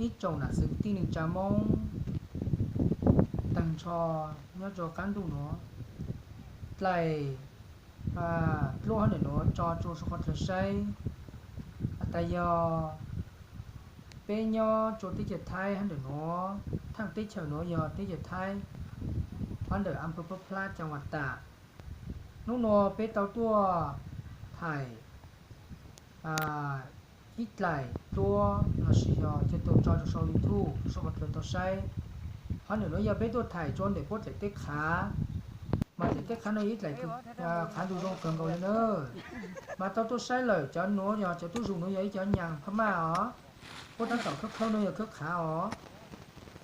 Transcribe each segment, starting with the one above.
Ib tsoom nam txiv kwv tij neej tsa Moob tag nrho nyob rua qab ntuj nuav, dlaim dluab hab ntawm nuav tso rua sau qhov dlawg saib. Has tas yog peb nyob rua teb chaws Thaib hab ntawm nuav, thaaj teb chaws nuav yog teb chaws Thaib hab ntawm a pawg Pab Plab cov Vas Tas. Nub nua peb tau tuaj thaim ib dlaim dluab lossis yog ca tau tso rua sau YouTube sau qhov dlawg tau saib. Hab ntawm nuav yog peb tuaj thaim rua ntawm puab dlaim teb qhav, mas dlaim teb qhav nuav yog ib dlaim kws qhav ntug zoo kawg nkaus le na. Mas tau tuaj saib lawm, cov nuav yog cov tub zug nuav yog ib cov nyas Phab Maj os. Puab tab tom khawb khawb nuav yog khawb qhav os.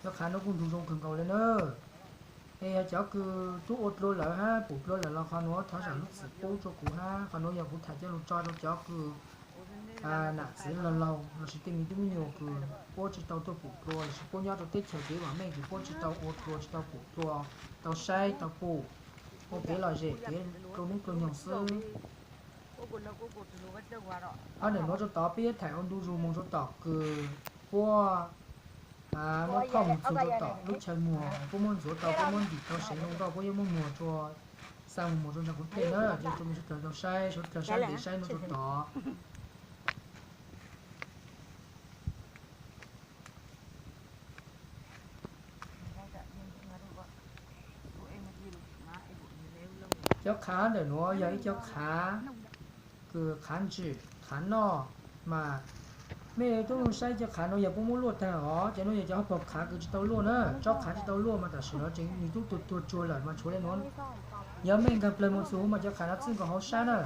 Cov qhav nuav kuj ntug zoo kawg nkaus le na. Es yog cov kws tub ua dlua lawm hab pum dlua lawm los qhov nuav thov zaam lub txim pub rua kuv hab. Qhov nuav yog kuv thaim coj lug tso rua cov kws nam txiv laug laug lossis tej me tub me nyuam kws puab tsi tau tuaj pum dlua lossis puab nyob rua teb chaws kev vam meej kws puab tsi tau ua dlua tsi tau pum dlua, tau saib tau pum, ua kev lom zem kev dlua hnub dlua nyoog xwb. Hab ntawm nuav rua tod peb yuav thaim ua ntu zus moog rua tom kws puab muab thauj moog txug rua tom lub chaw muag, puab muab ntxuav tau, puab muab ntim tau seev zoo nkauj, puab yuav muab muag rua, xa moog muag rua ntawm kuv tej na. Rua mej suav dlawg tau saib, suav dlawg sab ntev saib nuav rua tod. Cov qhav ntawm nuav yog ib cov qhav kws qhav ntswm qhav noj, mas mej tub lug saib cov qhav nuav yog puab muab luaj taag os. Cov nuav yog cov hauv paug qhav kws tsi tau luaj na, tsob qhav tsi tau luaj mas tam sim nuav tseem nws tub tuag tuag tsuag lawm mas tshuav le nuav. Yog mej nkaag plawg moog txug mas cov qhav nuav txij nkaus hauv sab na.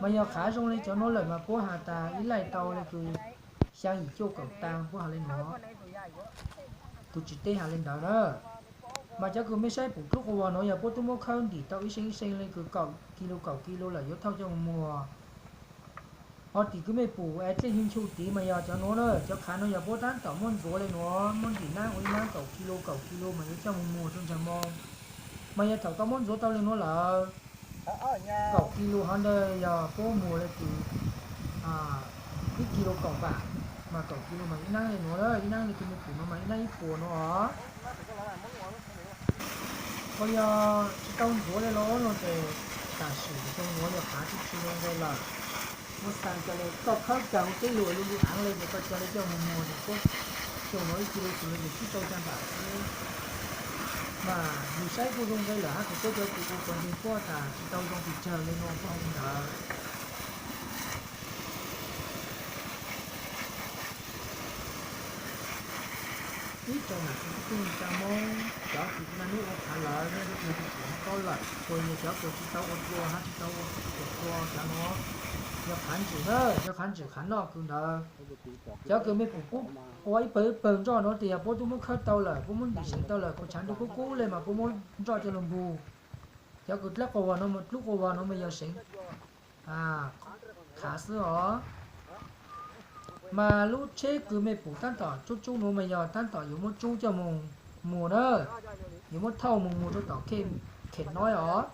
Mas yog qhav zoo le cov nuav lawm mas puab has tas ib laij tau le kws xyaa yim cuaj kaum taag, puab has le nuav, kuv tsi teb has le ntawd na. Mas cov kws mej saib pum dlub quas vog nuav yog puab tub muab khawb ntim tau ib seev ib seev le kws kaum kis lus kaum kis lus lawm yuav thauj coj moog muag. Ho tim kws mej pum es dlej nchu nchu tid mas yog cov nuav na. Cov qhav nuav yog puab tab tom muab ntxuav le nuav, muab ntim naab ua ib naab kaum kis lus kaum kis lus mas yuav coj moog muag rua ntsag moo. Mas yog thaum koj muab ntxuav tau le nuav lawm, kaum kis lus hov ntawd yog puab muag le kws ib kis lus kaum npam, mas kaum kis lus mas ib naab le nuav, ib naab le kws mej pum nuav mas ib naab ib puas nuav os. Ho yog tsi tau ntxuav le los ua luag tes, tam sim zoo nuav yog qhav tsi tsi zoo nkaus lawm. Muab xaa ca le koj khawb kag huv teb lug lug lug aav le ces koj ca le coj moog muag ces puab xyoo nuav ib kis lus xws le yim tsib rau xyaa npam xwb. Mas yus saib kuj zoo nqe lawm hab, kuv pab cov kws ua kuas nkeeg puab tas tsi tau zoo pes tsawg le nuav puab has le ntawd. Ib tsoom nam txiv kwv tij neej tsa Moob, cov kws kuv naj nub ua qhav lawm nyob rua teb chaws Suav paub lawm, tsuas yog cov kws tsis tau ua dlua hab tsis tau ua dlua cov nuav, yog qhav ntswm na, yog qhav ntswm qhav noj kws ntawd. Cov kws mej pum puab ua ib pawg ib pawg nroj nuav tes yog puab tub muab khawb tau lawm, puab muab ntim seev tau lawm, kuv tshav ntuj kub kub le mas puab muab nroj coj lug npug. Cov kws dlab quas vog nuav mas, dlub quas vog nuav mas yog seev qhav xwb os. Mas lub tsheb kws mej pum tab tom tsub tsub nuav mas yog tab tom yuav muab tsub coj moog muag na, yuav muab thauj moog muag rua tom Khem Noib os.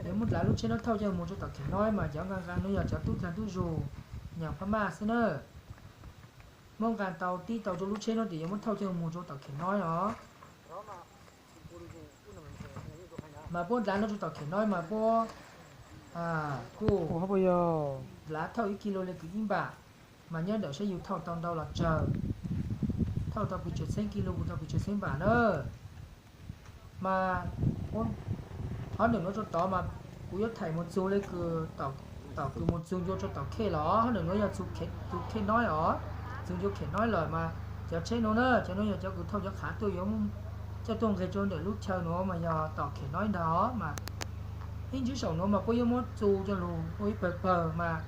Yuav muab dlav lub tsheb nuav thauj coj moog rua tom Khem Noib mas cov nqaa nqaa nuav yog cov tub dlaag tub zug nyag Phab Maj xwb na. Muab nqaa tau tib tau rua lub tsheb nuav tes yuav muab thauj coj moog rua tom Khem Noib os. Mas puab dlav nuav rua tom Khem Noib mas puab kuj dlav thauj ib kis lus le kws ib npam, mas nyob ntawm saib yus thauj tau ntau los tsawg, thauj tau pes tsawg txheeb kis lus kuj tau pes tsawg txheeb npam na. Mas qhov ntawm nuav rua tod mas kuv yuav thaim moog txug le kws tom kws moog txug ncua rua tom Khej los, qhov ntawm nuav yog txug Khem Noib os, txug ncua Khem Noib lawm mas cov tsheb nuav na, cov nuav yog cov kws thauj cov qhav tuaj yuav coj tuaj nqeg rua ntawm lub chaw nuav mas yog tom Khem Noib ntag os. Mas ib ntsis saum nuav mas puab yuav muab txu coj lug ua ib pawg pawg mas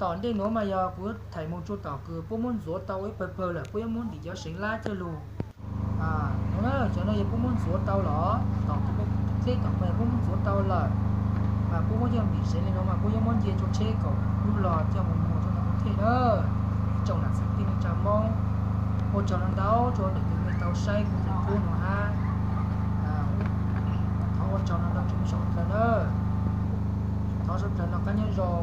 tom ntej nuav mas yog kuv yuav thaim moog rua tom kws puab muab ntxuav tau ua ib pawg pawg lawm, puab yuav muab ntim cov seev lab coj lug. Nuav na, cov nuav yog puab muab ntxuav tau los, tom kws mej dleb tom mas yog puab muab ntxuav tau lawm, mas puab muab coj ntim seev le nuav mas puab yuav muab nce rua tsheb kaum lub los coj moog muag rua ntawm Khem Noib na. Ib tsoom nam txiv kwv tij neej tsa Moob, ua tsaug ntau ntau rua ntawm kws mej tau saib kuv thaum ub nuav hab. Thov ua tsaug ntau ntau rua mej suav dlawg na. Thov suav dlawg noj qab nyob zoo.